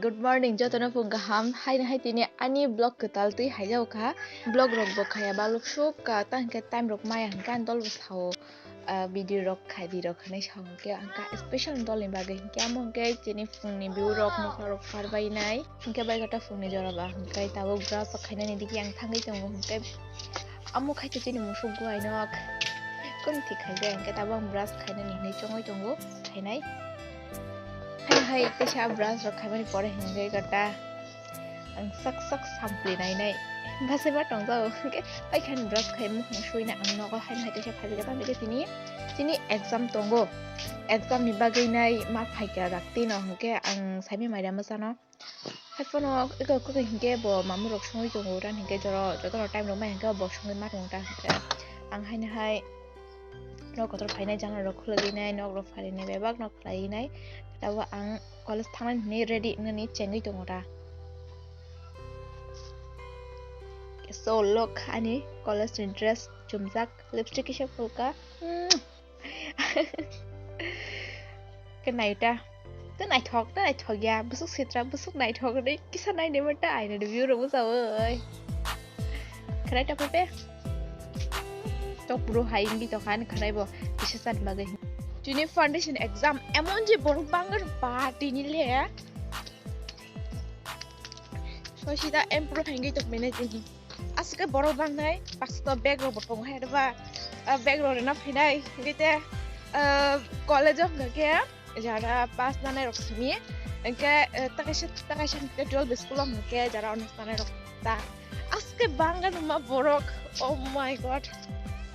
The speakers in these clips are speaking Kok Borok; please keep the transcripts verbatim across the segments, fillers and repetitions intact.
Good morning, jotono phung kaham. Haino hai tini ani vlog kwtal twi haijao kha. Vlog rok bo khaya baluk suk ka, ta hinkhe time rok maya hinkhe ani dol bo sao, ah, video rok khai di rok hinwi sao hinkhe ang ka special dol ni bagwi hinkhe amo hinkhe chini phung ni view rok nokha rok par bai nai. Hinkhe bai gata phung ni jora ba hinkhe tabuk brush rok khainani digi ang thangwi tongo hinkhe amo khai to chini musuk guai nok. Kung thik khai jai hinkhe tabuk ang brush khainani hinwi chongwi tongo khainai. Hai hai, teisa brush rok khaimani pore hinkhe gata ang sak sak sampli nai nai. Bwsai ma tong jao hinkhe pai khan brush khai mukhang sui na ang nogo hai hai teisa phai khe tamo khe tini, tini exam tongo. Exam ni bagwi nai ma phai kha dak tino hinkhe ang saimai maida mwsano. Hai phano eko kok hinkhe bo mamung rok songwi tongo ran hinkhe joro joto no time rok mai hinkhe bo songwi ma tongo ta hinkhe ang haino hai. Nok kotor phainai, janala rok khulugwi nai, nok rok pharinai, bebak nok khlaiwi nai. Tabuk ang college thangnani hinwi ready wngnani chengwi tongo ta. So look, ani college ni dress chumjak, lipstick kisa phulka. Mm. Khe nai ta. Ta naithok, ta naithok ya. Bwswk sitra, bwswk naithok hinwi kisa nainai ta aina ni view rok bwsao oi. Khwnai ta phape. Tok bro hai wngwi tongkha ani khwnai bo kisa chan bagwi. Tini foundation exam emon je borok bangor ba tini le. Soisida em pro hengwi tongmani tini. Aswk borok bangnai, baksa bag rok bo tongo hai ba, ah, bag rok rwna phainai, hingke te, ah, college o hingke jara pass nanai rok simi, hingke, ah, takaisa, takaisa hingke twelve school o hingke jara honors nanai rok ta. Aswk bangna numa borok, oh my God.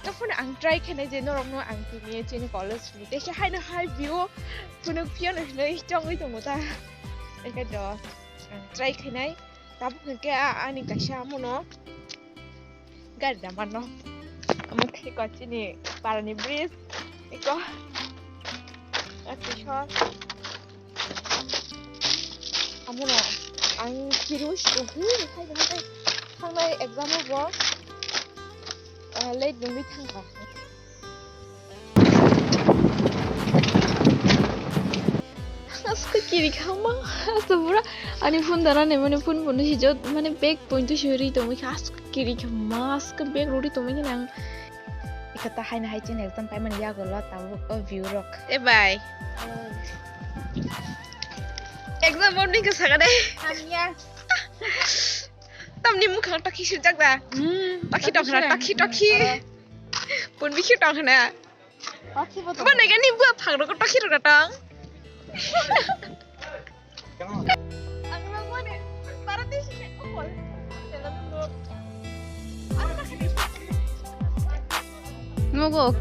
Tei phano ang try khainai je norok no ang tini chini college ni teisa haino hai view phunuk phiya no hinui chongwi tongo ta. Hingke do ang try khainai. Tabuk hwnkhe a-, ani kaisa amono gari da mano. Omo khe ko chini parani bridge. Iko. Ati so. Amono ang kiru si ugu, hai, hai, hai. Thangnai exam o bo, ah, late nungwi thangkha. Asko kiri khama, asko pura ani phone dara ne mane phone phone si jot mane bag point to suri to mui asko kiri khama, asko bag rori to mui nang. Ikata haina hai chin exam pai mani yago lo tabo ko view rok. E bai. Exam bor ni ka saga de. Anya. Tamni mukhang takhi sujak da. Hmm. Takhi tong khna, takhi, takhi. Pun bikhi tong khna. Bo nai gani bua phang rok tokhi rok tong. Nogo.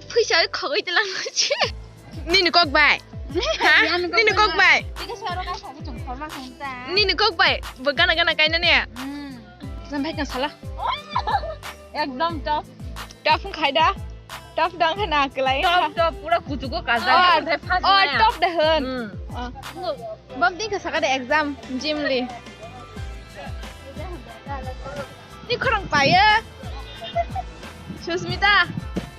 Phuisa khogoi telang se. Nini kok bai. Ha? Nini kok bai. Nini kok bai. Bo gana gana kaina ne. Hmm. Jam bhai kan sala. Ekdom top. Top khai da. Top dang khana klai. Top, top, pura kuchugo kajak. Oh, top da hwn. Hmm. Oh. Bam tin kha saka de exam, gym li. Ni khorang paya. Susmita,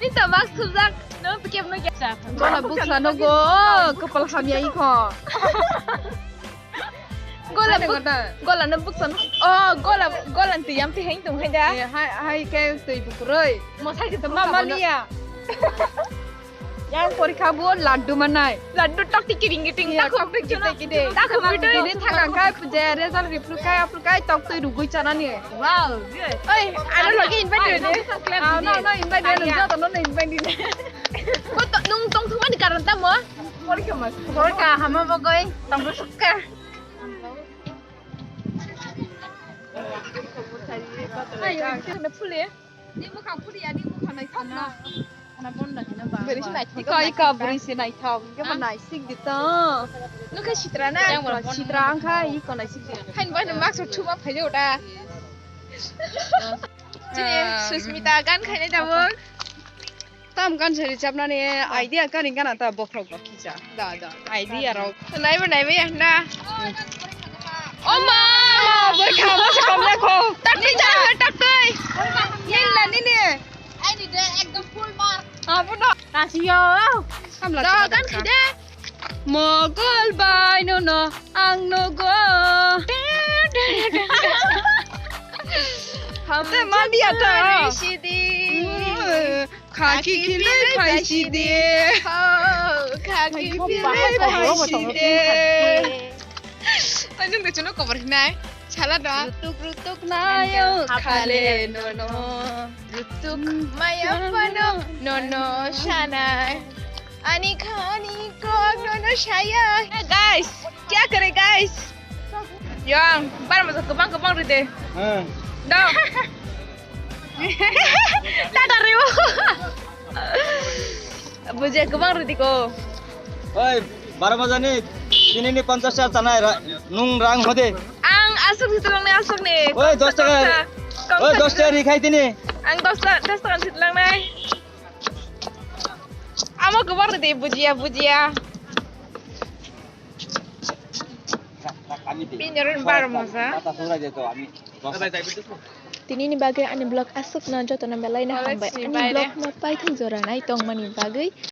ni ta bak thubjak. No, kep no kep. Gola buksa no go, kapal hamya ikho. Gola buk, gola no buksan. Oh, gola, gola twi yam twi heng tong hai da. Eh, hai, hai ke twi bukuroi. Mo sai ke ma maliya. Yang porikha bo laddu manai. Laddu tok tiki ringi ting. Iya, tok tiki tiki de. Dak khum bitu. Dili thang ang khai je result ripru khai apru khai tok twi rugui chanani. Wow, good. Oi, ano lagi invite de. Ah, no, no, invite de. Joto no invite de. Ko to nung tong thumani karon tamo. Porikha mas. Porikha hama bogoi. Tong sukka. Ayo, ini phuli. Ni mukhang phuli ya, ni mukhang naithok na. Ana bonda hina ba. Beri si naithok. Iko, iko, beri si naithok. Iko ma naisik di to. Nukha sitra na. Iko sitra angkha, iko naisik di. Hain bai na mask thuma phaijo da. Susmita gan khainai tabuk. Tam gan sari chapnani idea kani gana ta bokrok rok kisa. Da, da. Idea rok. Naibo, naibo ya na. O ma! Bwrkha, bwsa kom lekho. Taktwi, taktwi, taktwi. Nini na, nini. Aini de ekdom full mark. Abono. Tasiyo. Samla. Da, gan khide. Mogol bai no no ang no go. Hamte mandia ta. Sidi. Khaki khilai phaisidi. Ho, khaki khilai phaisidi. Ai, nwng de chuno kobor hinai. Sala do. Rutuk rutuk nayo khale no no. Rutuk maya pano no no sanai. Ani khani kok no no saya. Guys, kya kare guys? Yang, bar maja kwbang kwbang ride. Hmm. Do. Tata riwo. Bujia kwbang ridi ko. Oi, baro bajani, tini ni ponchash taka chanai, ra-, nung rang hode. Ang aswk ni twlang ni, aswk ni. Oi, dos taka. Oi, dos taka ri khai tini. Ang dos taka, dos taka ni twlang nai. Amo kwbang ridi, bujia, bujia. Pinjorin bar maja. Tini ni bagwi ani vlog aswkno jotono belai no hambai. Ani vlog no paithak jora nai tongmani bagwi.